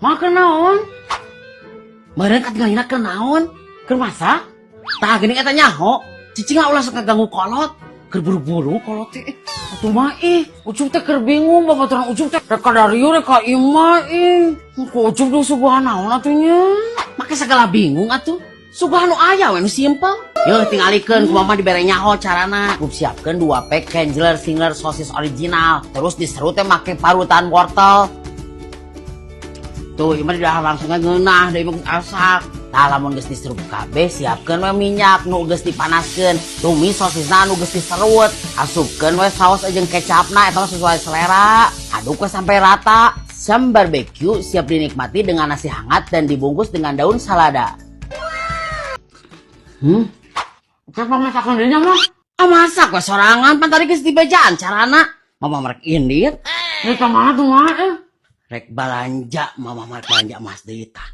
Mah keur naon? Meureun katingalina keur naon? Keur masak? Tah, geuning eta nyaho. Cicing ulah sok ngaganggu kolot. Keur buru-buru kolot teh. Atuh mah ih, Ucup teh keur bingung, babaturan Ucup teh rek ka darieu, rek ka imah ih. Ku Ucup duh suguhan naon atuh nya? Make segala bingung atuh. Suguhan nu aya we nu simpel. Yeuh, tingalikeun ku Mama dibere nyaho carana. Kup siapkeun 2 pack Kanzler Singer sosis original. Terus diserut teh make parutan wortel. Tuh, ieu mah didahar langsung ngeunah, da ieu mah geus asak. Tah, lamun geus diserut kabeh, siapkeun we minyak nu geus dipanaskeun. Tumis sosisna nu geus diserut. Asupkeun we saos jeung kecapna, eta mah sesuai selera. Aduk we sampai rata. Sam barbecue siap dinikmati dengan nasi hangat dan dibungkus dengan daun salada. Terus mama masakan dinya mah? Ah, masak we sorangan, pan tadi geus dibejaan carana. Mama merek indit. Ini ka mana tuh mah eh? Rek balanja, Mama mah rek balanja emas deui tah.